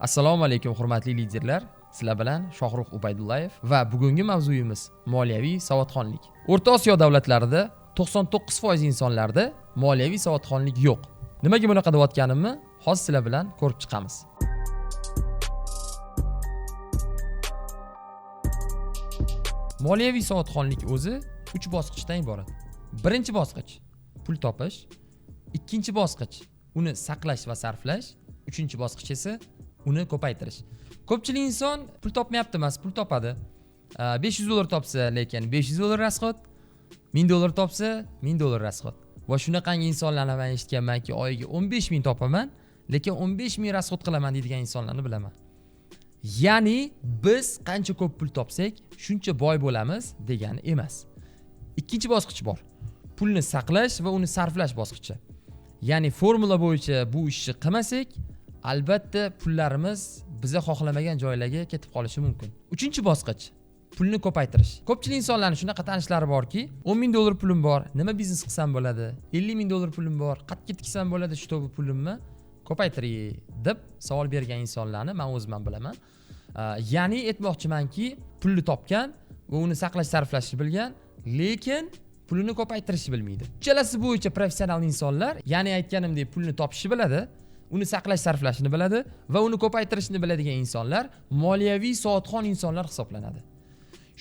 Assalomu alaykum hurmatli liderlar. Sizlar bilan Shohrux Ubaydullayev va bugungi mavzuyimiz moliyaviy savodxonlik. O'rta Osiyo davlatlarida 99% insonlarda moliyaviy savodxonlik yo'q. Nimaga bunaqa deyotganimni hozir sizlar bilan ko'rib chiqamiz. Moliyaviy savodxonlik o'zi 3 bosqichdan iborat. Birinchi bosqich pul topish, ikkinchi bosqich uni saqlash va sarflash, uchinchi bosqich esa uni ko'paytirish. Ko'pchilik inson pul topmayapti emas, pul topadi. $500 topsa, lekin $500 rasxod, $1000 topsa, $1000 rasxod. Va shunaqangi insonlarni men eshitganmanki, oyiga 15 000 topaman, lekin 15 000 rasxod qilaman deydigan insonlarni bilaman. Ya'ni biz qancha ko'p pul topsak, shuncha boy bo'lamiz degani emas. Ikkinchi bosqich bor. Pulni saqlash va uni sarflash bosqichi. Ya'ni formula bo'yicha bu ishni qilmasak, albatta pullarimiz biza xohlamagan joylarga ketib qolishi mumkin. Uchinchi bosqich pulni ko'paytirish. Ko'pchilik insonlarning shunaqa tanishlari borki, $10 000 pulim bor, nima biznes qilsam bo'ladi? $50 000 pulim bor, qayerga tiksam bo'ladi shu to'bi pulimni ko'paytiray deb savol bergan insonlarni men o'zim ham bilaman. Ya'ni aytmoqchimanki, pulni topgan va uni saqlash, sarflashni bilgan, lekin pulini ko'paytirishni bilmaydi. Uchalasi bo'yicha professional insonlar, ya'ni aytganimdek pulni topishni biladi, uni saqlash, sarflashni biladi va uni ko'paytirishni biladigan insonlar moliyaviy savodxon insonlar hisoblanadi.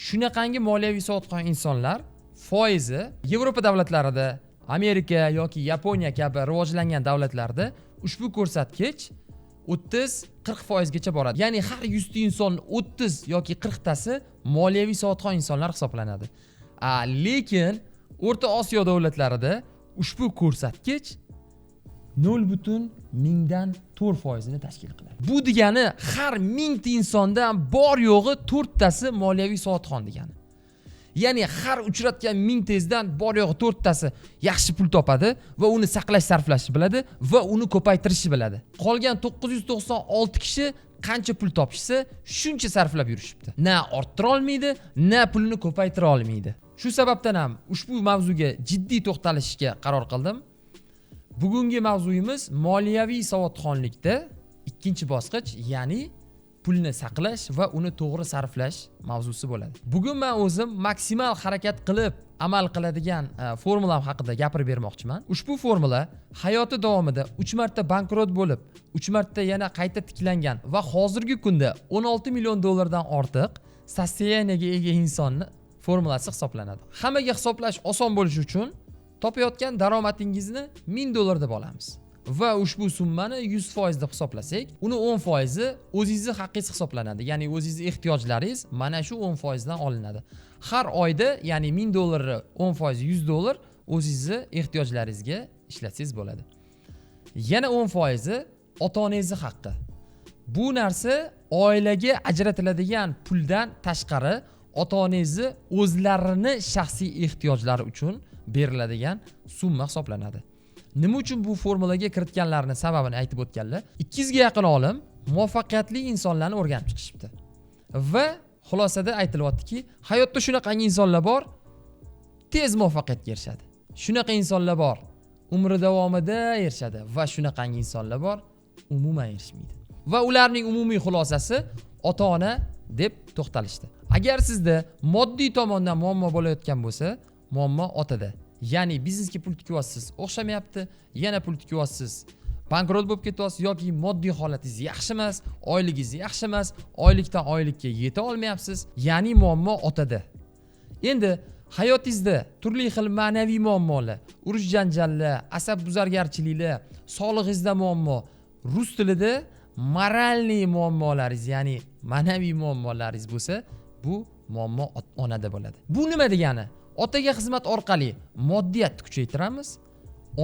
Shunaqangi moliyaviy savodxon insonlar foizi Yevropa davlatlarida, Amerika yoki Yaponiya kabi rivojlangan davlatlarda ushbu ko'rsatkich 30-40% gacha boradi. Ya'ni har 100 ta inson 30 yoki 40 tasi moliyaviy savodxon insonlar hisoblanadi. Lekin O'rta Osiyo davlatlarida ushbu ko'rsatkich 0,004% tashkil qiladi. Bu degani har 1000 ta insondan bor yo'g'i 4 tasi moliyaviy savodxon degani. Ya'ni har uchratgan 1000 tezdan bor yo'g'i 4 tasi yaxshi pul topadi va uni saqlash, sarflashni biladi va uni ko'paytirishni biladi. Qolgan 996 kishi qancha pul topishsa, shuncha sarflab yurishibdi. Na orttira olmaydi, na pulini ko'paytira olmaydi. Shu sababdan ham ushbu mavzuga jiddiy to'xtalishga qaror qildim. Bugungi mavzuyimiz moliyaviy savodxonlikda ikkinchi bosqich, ya'ni pulni saqlash va uni to'g'ri sarflash mavzusi bo'ladi. Bugun men o'zim maksimal harakat qilib amal qiladigan formulam haqida gapirib bermoqchiman. Ushbu formula hayoti davomida 3 marta bankrot bo'lib, 3 marta yana qayta tiklangan va hozirgi kunda $16 million ortiq sostoyaniyaga ega insonni formulasi hisoblanadi. Hammaga hisoblash oson bo'lishi uchun topayotgan daromadingizni $1000 deb olamiz va ushbu summani 100% deb hisoblasak, uni 10% o'zingizni haqqingiz hisoblanadi. Ya'ni o'zingizni ehtiyojlaringiz mana shu 10% dan olinadi. Har oyda, ya'ni $1000 10% $100 o'zingizni ehtiyojlaringizga ishlatsangiz bo'ladi. Yana 10% ota-onangizni haqqi. Bu narsa oilaga ajratiladigan puldan tashqari ota-onangizni o'zlarini shaxsiy ehtiyojlari uchun beriladigan summa hisoblanadi. Nima uchun bu formulaga kiritganlarini sababini aytib o'tganlar, 200 ga yaqin olim muvaffaqiyatli insonlarni o'rganib chiqishibdi. Va xulosada aytilyaptiki, hayotda shunaqangi insonlar bor, tez muvaffaqiyatga erishadi. Shunaqa insonlar bor, umri davomida erishadi va shunaqangi insonlar bor, umuman erishmaydi. Va ularning umumiy xulosasi ota-ona deb to'xtalishdi. Agar sizda moddiy tomondan muammo bo'layotgan bo'lsa, muammo otada. Ya'ni biznesga pul tikyapsiz, o'xshamayapti, yana pul tikyapsiz, bankrot bo'lib ketyapsiz yoki moddiy holatingiz yaxshi emas, oyligingiz yaxshi emas, oylikdan oylikka yeta olmayapsiz, ya'ni muammo otada. Endi hayotingizda turli xil ma'naviy muammolar, urush janjallar, asab buzargarchiliklar, sog'lig'ingizda muammo, rus tilida moralniy muammolaringiz, ya'ni ma'naviy muammolaringiz bo'lsa, bu muammo onada bo'ladi. Bu nima degani? Otaga xizmat orqali moddiyatni kuchaytiramiz,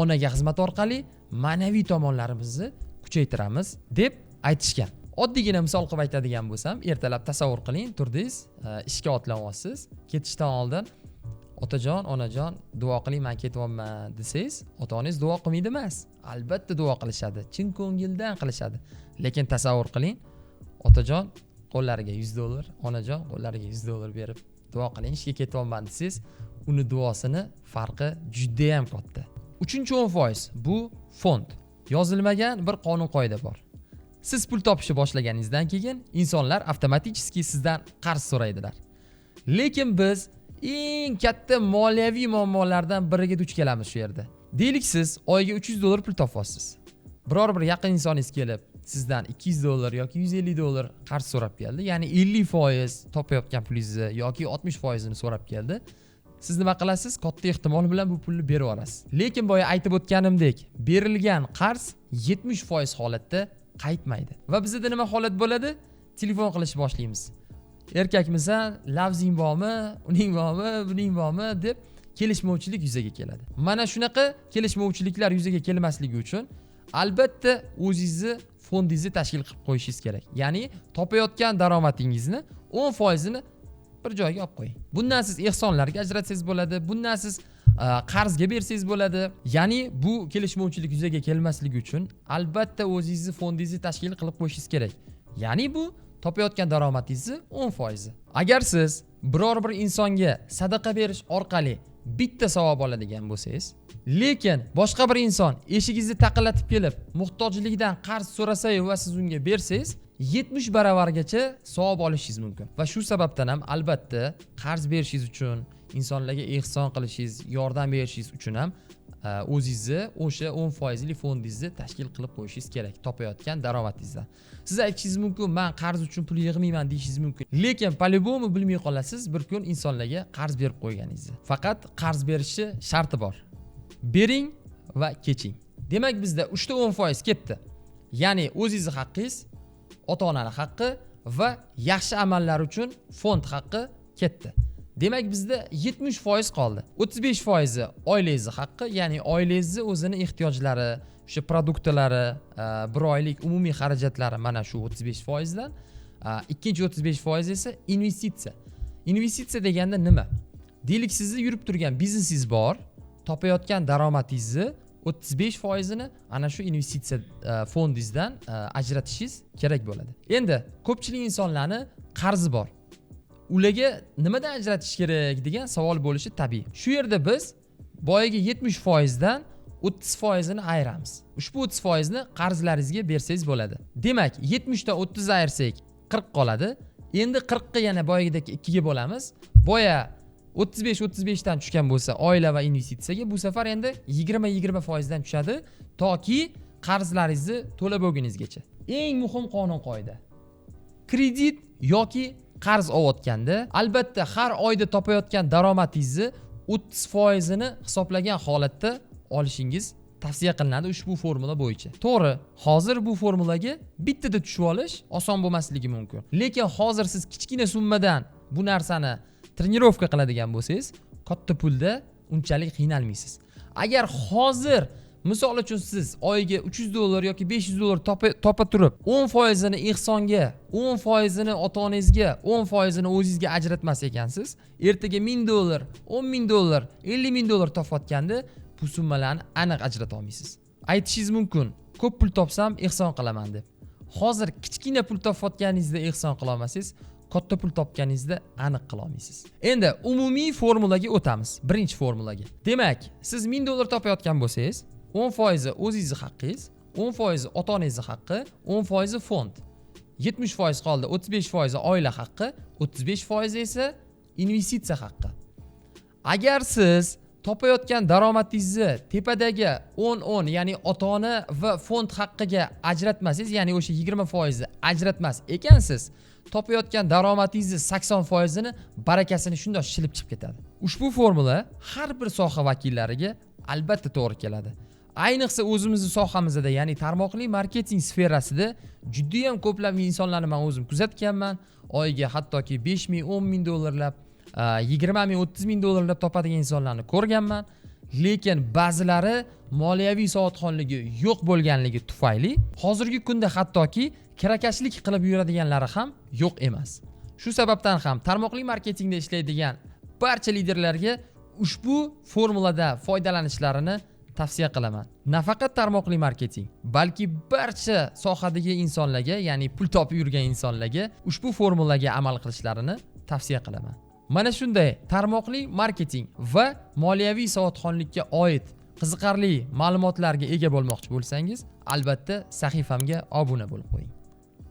onaga xizmat orqali ma'naviy tomonlarimizni kuchaytiramiz deb aytishgan. Oddiygina misol qilib aytadigan bo'lsam, ertalab tasavvur qiling, turdingiz, ishga otlanyapsiz, ketishdan oldin otajon, onajon, duo qiling, men ketyapman desangiz, ota-onangiz duo qilmaydi emas. Albatta duo qilishadi, chin ko'ngildan qilishadi. Lekin tasavvur qiling, otajon qo'llariga $100, onajon qo'llariga $100 berib duo qiling, ishga ketyapman desangiz, uni duosini farqi juda ham katta. Uchinchi 10% bu fond. Yozilmagan bir qonun qoida bor. Siz pul topishni boshlaganingizdan keyin insonlar avtomatik sizdan qarz so'raydilar. Lekin biz eng katta moliyaviy muammolardan biriga duch kelamiz shu yerda. Deylik, siz oyiga $300 pul topasiz. Biror bir yaqin insoningiz kelib sizdan $200 yoki $150 qarz so'rab keldi. Ya'ni 50% topayotgan pulingizni yoki 60%ini so'rab keldi. Siz nima qilasiz? Katta ehtimol bilan bu pulni berib yuborasiz. Lekin boya aytib o'tganimdek, berilgan qarz 70% holatda qaytmaydi. Va bizda nima holat bo'ladi? Telefon qilishni boshlaymiz. Erkakmisan, lafzing bormi, uning bormi, buning bormi deb kelishmovchilik yuzaga keladi. Mana shunaqa kelishmovchiliklar yuzaga kelmasligi uchun albatta o'zingizni fondingizni tashkil qilib qo'yishingiz kerak. Ya'ni topayotgan daromadingizni 10%ini bir joyga olib qo'ying. Bundan siz ehsonlarga ajratsangiz bo'ladi, bundan siz qarzga bersangiz bo'ladi. Ya'ni bu kelishmovchilik yuzaga kelmasligi uchun albatta o'zingizni fondingizni tashkil qilib qo'yishingiz kerak. Ya'ni bu topayotgan daromadingizni 10%. Agar siz biror bir insonga sadaqa berish orqali bitta savob oladigan bo'lsangiz, lekin boshqa bir inson eshigingizni taqillatib kelib, muhtojlikdan qarz so'rasa-yu va siz unga bersangiz, 70 baravargacha savob olishingiz mumkin. Va shu sababdan ham albatta qarz berishingiz uchun, insonlarga ehson qilishingiz, yordam berishingiz uchun ham o'zingizni o'sha 10%lik fondingizni tashkil qilib qo'yishingiz kerak topayotgan daromadingizdan. Siz aytishingiz mumkin, men qarz uchun pul yig'mayman deyishingiz mumkin. Lekin по-любому bilmay qolasiz bir kun insonlarga qarz berib qo'yganingizni. Faqat qarz berishi sharti bor. Bering va keching. Demak, bizda 3 ta 10% ketdi. Ya'ni o'zingizni haqqingiz, ota-onaning haqqi va yaxshi amallar uchun fond haqqi ketdi. Demak, bizda 70% qoldi. 35% oilangizni haqqi, ya'ni oilangizni o'zini ehtiyojlari, o'sha produktlari, bir oylik umumiy xarajatlari mana shu 35%dan. Ikkinchi 35% esa investitsiya. Investitsiya deganda nima? Deylik, sizni yurib turgan biznesingiz bor, topayotgan daromadingizni 35%ini ana shu investitsiya fondingizdan ajratishingiz kerak bo'ladi. Endi ko'pchilik insonlarning qarzi bor. Ularga nimadan ajratish kerak degan savol bo'lishi tabiiy. Shu yerda biz boyagi 70%dan 30%ini ayiramiz. Ushbu 30%ni qarzlaringizga bersangiz bo'ladi. Demak, 70 dan 30 ayirsak 40 qoladi. Endi 40 ga yana boyagidek 2 ga bo'lamiz. Boya 35 dan tushgan bo'lsa oila va investitsiyaga, bu safar endi 20-20% dan tushadi toki qarzlaringizni to'lab bo'lguningizgacha. Eng muhim qonun qoida. Kredit yoki qarz olayotganda albatta har oyda topayotgan daromadingizni 30%ini hisoblagan holatda olishingiz tavsiya qilinadi ushbu formula bo'yicha. To'g'ri, hozir bu formulaga bittada tushib olish oson bo'lmasligi mumkin. Lekin hozir siz kichkina summadan bu narsani trenirovka qiladigan bo'lsangiz, katta pulda unchalik qiynalmaysiz. Agar hozir misol uchun siz oyiga $300 yoki $500 topa turib, 10%ini ehsonga, 10%ini ota-onangizga, 10%ini o'zingizga ajratmas ekansiz, ertaga $1000, $10,000, $50,000 topayotganda bu summalarni aniq ajrata olmaysiz. Aytishingiz mumkin, ko'p pul topsam ehson qilaman deb. Hozir kichkina pul topayotganingizda ehson qila olmasangiz, katta pul topganingizda aniq qila olmaysiz. Endi umumiy formulaga o'tamiz. Birinchi formulaga. Demak, siz $1000 topayotgan bo'lsangiz, 10% o'zingizni haqqingiz, 10% ota-onangizni haqqi, 10% fond. 70% qoldi, 35% oila haqqi, 35% esa investitsiya haqqi. Agar siz topayotgan daromadingizni tepadagi 10-10, ya'ni ota-ona va fond haqqiga ajratmasangiz, ya'ni o'sha 20% ajratmas ekansiz, topayotgan daromadingizni 80%ini barakasini shundoq shilib chiqib ketadi. Ushbu formula har bir soha vakillariga albatta to'g'ri keladi. Ayniqsa o'zimizni sohamizda, ya'ni tarmoqli marketing sferasida juda ham ko'plab insonlarni men o'zim kuzatganman. Oyiga hattoki 5 000, 10 000 dollarlab, 20 000, 30 000 dollarlab topadigan insonlarni ko'rganman. Lekin ba'zilari moliyaviy savodxonligi yo'q bo'lganligi tufayli hozirgi kunda hattoki kirakashlik qilib yuradiganlari ham yo'q emas. Shu sababdan ham tarmoqli marketingda ishlaydigan barcha liderlarga ushbu formulada foydalanishlarini tavsiya qilaman. Nafaqat tarmoqli marketing, balki barcha sohadagi insonlarga, ya'ni pul topib yurgan insonlarga ushbu formulaga amal qilishlarini tavsiya qilaman. Mana shunday tarmoqli marketing va moliyaviy savodxonlikka oid qiziqarli ma'lumotlarga ega bo'lmoqchi bo'lsangiz, albatta sahifamga obuna bo'lib qo'ying.